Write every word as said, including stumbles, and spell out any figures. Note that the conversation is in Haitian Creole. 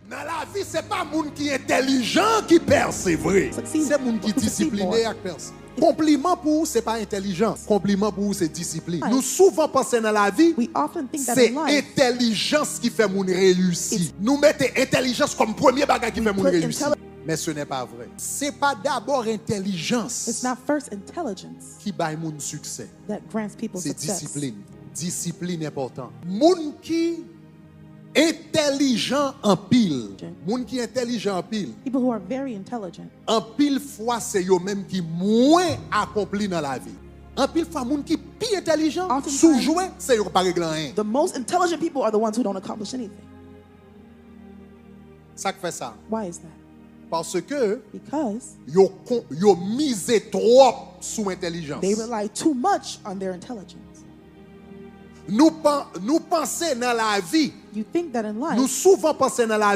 Nan lavi, se pa moun ki entèlijan ki pèse vre. Se moun ki disipline ak pèse. Konpliman pou ou, se pa entèlijans. Konpliman pou ou, se disiplin. Nou souvan panse nan lavi, se entèlijans ki fè moun reyisi. Nou mete entèlijans kòm premye bagay ki fè moun reyisi. Men se nè pa vre. Se pa dabò entèlijans ki bay moun siksè. Se disiplin. Disiplin enpòtan. Moun ki entèlijan anpil. Moun ki entèlijan anpil. Anpil fwa se yo menm ki mwen akonpli nan lavi. Anpil fwa moun ki pi entèlijan, si w jwe, se yo k pa regle anyen. The most intelligent people are the ones who don't accomplish anything. Sa k fè sa? Why is that? Paske Because yo, kon- yo mize twòp sou entèlijans. They rely too much on their intelligence. Nou, pan, nou panse nan lavi. You think that in life, Nou souvan panse nan lavi.